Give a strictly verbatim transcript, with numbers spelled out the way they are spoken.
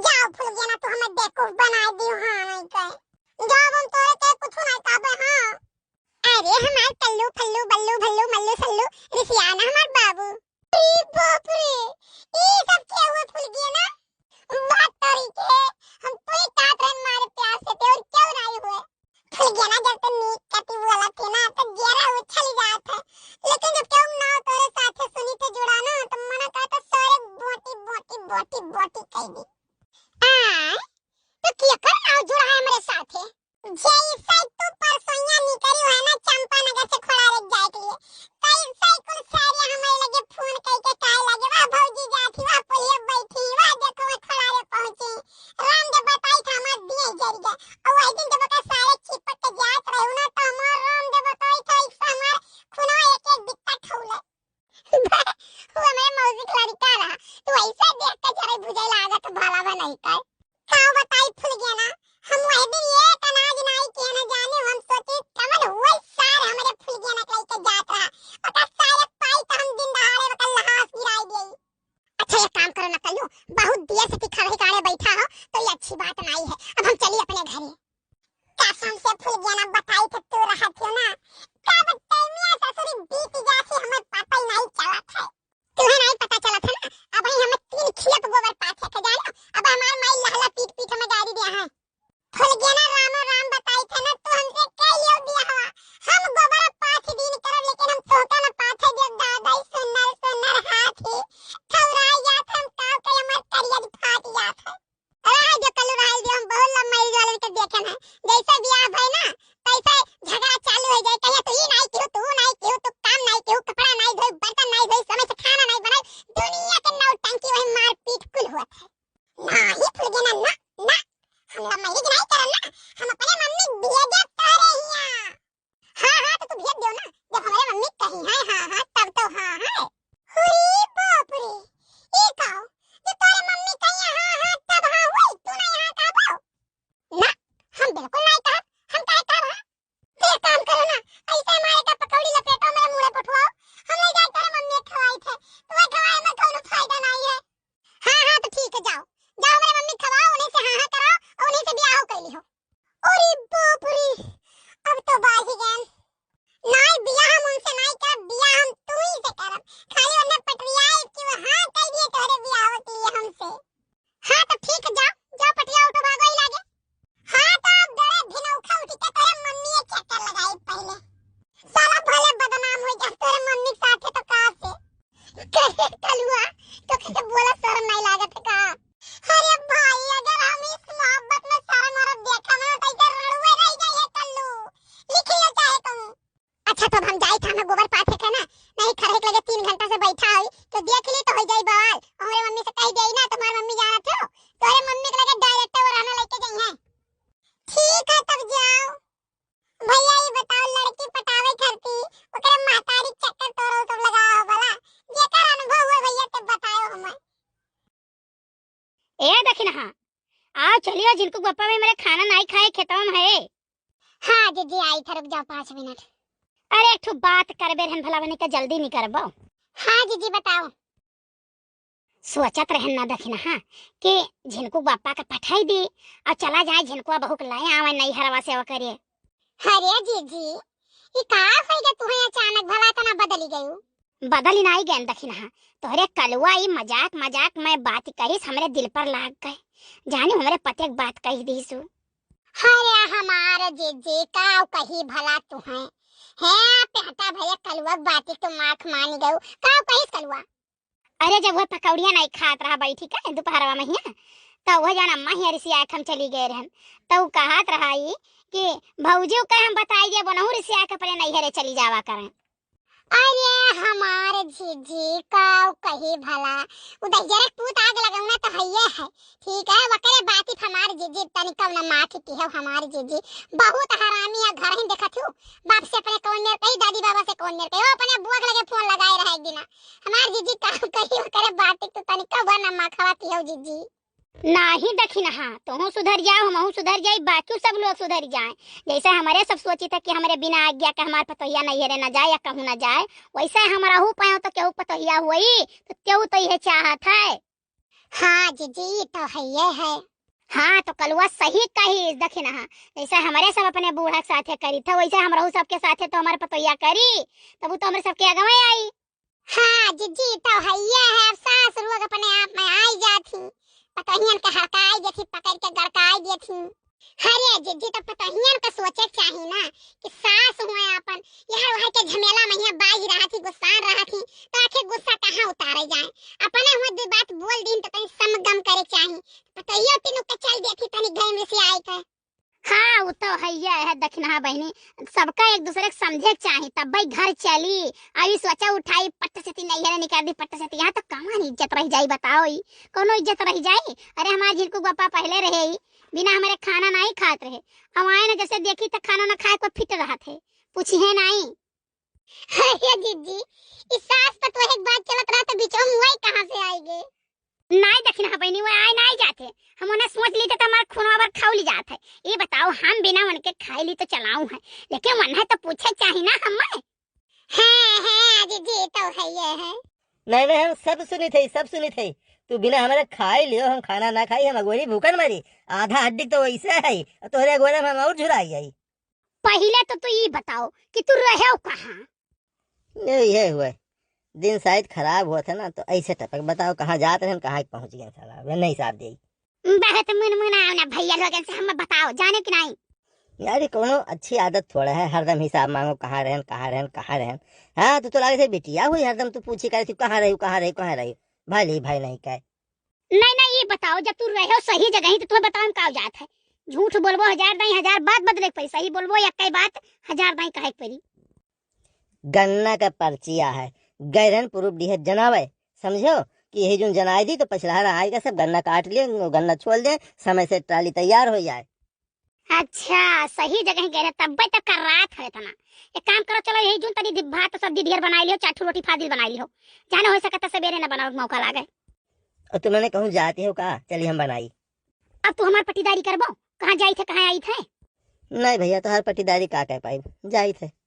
जाओ फुलगेना, तू हमें बेवकूफ बनाइ दियो, हाँ, नहीं कहे। जाओ, हम तोरे के कुछ नहीं कहबे, हाँ। अरे हमार कल्लू फल्लू बल्लू भल्लू मल्लू सल्लू, रिसिया ना हमार बाबू। अरे बाप रे, ई सब क्या हुआ फुलगेना? बात तोरी के, हम तो ही कहत रहन मारे प्यार से ते और क्यों नहीं हुए? फुलगेना जब तो नीक कति बोलत है ना, तो गेरा उछल जात है, लेकिन जब केहू ना तोरे साथे सुनी तो जुड़ा ना, तो मना कहता सारे बोटी, बोटी, बोटी, बोटी कह दी। आय, तो केकर नाव जुड़ा है हमरे साथे? जैसे तू परसोइया निकली है ना चंपानगर से खोड़ारे जाए के लिए, तैसे कुल सारे हमारे लगे फोन करके कहे लगे, "वाह भौजी जाती, वाह पुलिया बैठी, वाह देखो मैं खोड़ारे पहुंची।" राम जब बताई था हमार दिए जर गया, और वही दिन जब ओकर सारे चिपक के जात रहू ना, तो हमार राम जब बताई था, इससे हमार खुनवा एक एक बित्ता खौले। वो हमारे मौसी के लड़का रहा, तो ऐसा देख के जरे बुझे लागत भला बा नहीं कर। का बताई फुलगेना, हम वह दिन एक अनाज नाई के न जाने, हम सोचे कवन हुए सार हमरे फुलगेना के लेके जात रहा। ओकर सारे पाई तो हम दिन दहाड़े ओकर लहास गिराई देई। अच्छा एक काम करो ना कल्लू, बहुत देर से तिखा रही काने बैठा हो, तो ये अच्छी बात नाई है। अब हम चली अपने घरे। कसम से फुलगेना बताई तो तू रहत हो ना, कब टाइमिया ससुरी बीत जासी हमें पता ही नहीं चलत है। तुम्हें नहीं पता चलत है ना, अब ही हमें तीन खेत गोबर पाथे के जानो, अब हमार माई लहला पीट पीट हमें गारी दिया है। फुलगेना रामो राम बताई थे ना, तू हमसे कह लियो दिया हवा, हम गोबर पाथ दिन करब लेकिन हम तोहका ना पाथे दियो दादा, ई सुनर सुनर हाथी ठौराई जात है, हम काव के हमार करिया फाट जात है। रह जो कल्लू, रह जो, हम बहुत love marriage वाले के देखे हैं। जैसे बियाह भय ना, तैसे झगड़ा चालू हो जाए, कहे, "तू ई नाई किहू, तू ऊ नाई किहू, तू काम नाई किहू, कपड़ा नाई धोई, बर्तन नाई धोई, समय से खाना नाई बनाई।" दुनिया के नौटंकी वही मारपीट कुल होत है। नाही फुलगेना, ना, ना, हम love marriage नाई करब ना, हम अपने मम्मी भेजब तोहरे हियां। हाँ, हाँ, तो तू भेज दियो ना। जब हमरे मम्मी कही है हाँ, हाँ, तब तो हाँ है। अरे बाप रे, ई का हो? जब तोरे मम्मी कही हाँ, हाँ, तब हाँ हुई, तू नहीं हाँ कहबो? ना, हम बिल्कुल नहीं कहब, हम काहे कहब हाँ? तो एक काम करो ना, ऐसे हमारे का पकौड़ी लपेटो, मेरे मुंह पे उठवाओ, हम ले जाए तोरे मम्मी के खवाई थे, तुम्हें खवाए में कोनो फायदा नहीं है। हाँ, हाँ, तो ठीक है, जाओ। जाओ, हमरे मम्मी के खवाओ, उन्हीं से हाँ, हाँ कराओ और उन्हीं से बियाह कर लिहो। अरे बाप रे, अब तो बाजी गैन। नाई बियाह हम उनसे नाई करब, बियाह हम तू ही से करब। खाली उन्हें पटरियाए कि वो हाँ कह दिए तोहरे बियाह के लिए हमसे। हाँ, तो ठीक है, जाओ, जाओ पटिया उठो, भागो ही लागे। हाँ, तो अब डरे भिनौखा उठ के तोरे मम्मी के चक्कर लगाई पहले। साला भले बदनाम हो जा तोरे मम्मी के साथे तो का से। करे कलुआ, तो कैसे बोला शर्म नहीं लागत है का? अरे भाई, अगर हम इस मोहब्बत में शर्म और देखा ना तो इधर रड़ुए रह जाए कल्लू। लिख लो चाहे तुम। अच्छा, तो अब हम जाई था, हमें गोबर पाथे के ना, नहीं खरहे के लगे तीन घंटा से बैठा होई, तो देख ली तो हो जाई बवाल। हमरे मम्मी से कह देई ना, तुम्हारी मम्मी जानत हो, तोरे मम्मी के लगे direct वो रहना लेके जाई है। ठीक है, तब जाओ। भैया, ई बताओ, लड़की पटावे खातिर ओकरे महतारी चक्कर तोरो सब लगाओ भला, जेकर अनुभव हो भैया, ते बताओ हमें। ए दखिनहा, आओ चलियो, झिनकू के बप्पा भी मेरे खाना नाई खाए, खेतवा में है। हाँ जीजी, आई था, रुक जाओ पाँच मिनट। अरे, एक ठो बात करबे रहन भला, बने का जल्दी नहीं करबो? हाँ जीजी, बताओ। सोचत रहन ना दखिनहा कि झिनकू के बप्पा का पठाई दी और चला जाए, झिनकुआ बहू के लाए आवे नैहरवा से ओकरे। अरे जीजी, ई का होई गए तुहे अचानक, भला इतना बदली गयू? बदली नाई गए दखिनहा, तोहरे कलुआ ई मजाक मजाक में बात कहिस, हमरे दिल पर लाग गए, जानी हमरे पते के बात कह दीसु। अरे हमार जीजी, का कही भला तुहे, है पेटा भैया कलुआ के बात तो माख मान गयू, का कहिस कलुआ? अरे, जब वह पकौड़िया नहीं खात रहा बैठी के दोपहरवा में हिया, तो वह जाना अम्मा हिया रिसिया के हम चली गए रहन, तो उ कहत रहा ई कि भौजी के हम बताई दिए, बनहु रिसिया के अपने नैहरे चली जावा करें। अरे हमार जीजी, का कही भला, उ दहिजरे के पूत आग लगौना तो हइये है, ठीक है, वकरे बाती हमार जीजी तनी कम न माथ की है हमार जीजी, बहुत हरामी है, घर ही देखत हूँ, बाप से अपने कौन मेर कही, दादी बाबा से कौन मेर कही, वो अपने बुआ के लगे फोन लगाए रहा एक दिन, हमार जीजी काम करी ओकरे बात, तो तनिका बा ना माखवा पियो जीजी। नाही दखिनहा, तोहू सुधर जाओ, हमहू सुधर जाई, बाकी सब लोग सुधर जाए। जैसे हमरे सब सोची था कि हमरे बिना आज्ञा के हमार पतोहिया नैहरे न जाए या कहूँ न जाए, वैसे हमरा हु पायो तो केहू पतोहिया हुई, तो केहू तो यह चाहत है। हाँ जिज्जी, ई तो हइये है। हाँ, तो कलुआ सही कही, देखी ना, हाँ, जैसे हमरे सब अपने बूढ़ा के साथे करी थे, वैसे हमरहू सबके साथे तो हमारे पतोहिया करी, तब उ तो हमरे सबके अगवे आई। हाँ जिज्जी, तो हइये है, अब सास लोग अपने आप में आई जात ही, पतोहियन के हड़काई देत ही, पकड़ के गड़काई देत ही। अरे जिज्जी, तो पतोहियन के सोचे के चाही ना कि सास हुए अपन, यहाँ वहाँ के झमेला में यहाँ बाझ रहत ही, गुस्सान रहत ही, तो आखिर गुस्सा कहाँ उतारे जाए? अपने हुए दो बात बोल दीन तो तनी समगम करे के चाही। पतोहियो तीनों के चल देत ही तनी घैम रिसियाई के। हाँ, उ तो हइये है, देखी ना बहिनी, सबका एक दूसरे के समझे के चाही, तब भाई घर चली। अभी सोचा उठाई, पट्ट से ती नैहरे निकाल दी, पट्ट से ती यहाँ तो कौन इज्जत रह जाई, बताओ, ई कौनो इज्जत रह जाई? अरे हमार झिरकू बापा पहले रहे ही, बिना हमारे खाना नहीं खात रहे, अब आए ना जैसे देखी तो खाना ना खाए को फिट रहत है, पूछी है नहीं। अरे जिज्जी, ई सास पतोह के बात चलत रहा तो बीचवा में मुआई कहाँ से आई गे? नाई देखी ना बहिनी, वो आए नाई जाते, हम उन्हें सोच ली थे तो हमार खून अबर खाऊ ली जात है। ये बताओ, हम बिना उनके खाई ली तो चलाऊ है, लेकिन उन्हें तो पूछे चाही ना हमें। हाँ हाँ जिज्जी, तो हइये है। नहीं नहीं, हम सब सुनी थे, सब सुनी थे। तू बिना हमारे खाई लियो, हम खाना ना खाई, हम अगोरी भूखन मरी। आधा हड्डी तो वैसे है, तोहरे अगोरे में हम और झुराई आई। पहिले तो तू ई बताओ कि तू रहेव कहाँ? ये, ये हुए। दिन शायद खराब हुआ था ना, तो ऐसे टपक बताओ कहाँ जात रहन, कहाँ पहुँच गए साला, वे नहीं साहब दे। बहुत मुनमुनाओ ना भैया लोगन से, हम बताओ, जाने कि नहीं? यार, ये कौनो अच्छी आदत थोड़ा है, हरदम हिसाब मांगो, कहाँ रहन, कहाँ रहन, कहाँ रहन। हाँ, तू तो लागे थे बिटिया हुई, हरदम तू पूछी करे थी, "कहाँ रही, कहाँ रही, कहाँ रही?" भाई ले, भाई नहीं कहे। नहीं, नहीं, ये बताओ, जब तू रहे हो सही जगह ही, तो तुम्हें बताओ हम का जात है? झूठ बोलबो हजार दाई, हजार बात बदले के पड़ी, सही बोलबो या कई बात, हजार दाई कहे के पड़ी। गन्ना का पर्चिया है, गैरन प्रूफ डिहे जनावे, समझो कि यही जोन जनाई दी तो पछलहरा आएगा, सब गन्ना काट लिए, गन्ना छोड़ दे, समय से ट्राली तैयार हो जाए। अच्छा, सही जगह ही गए रहे, तब्बे तो कर रहा था इतना। एक काम करो, चलो यही जोन तनी दि-, भात सब्जी ढेर बनाई लियो, चार ठो रोटी फाजिल बनाई लियो, जाने हो सकता सवेरे न बनावे के मौका लागे। और तुमने कहूँ जाती हो का? चलिए हम बनाई। अब तू हमार पट्टीदारी करबो, कहाँ जाई थे, कहाँ आई थे? नहीं भैया, तोहार पट्टीदारी का कह पाई, जाई थे।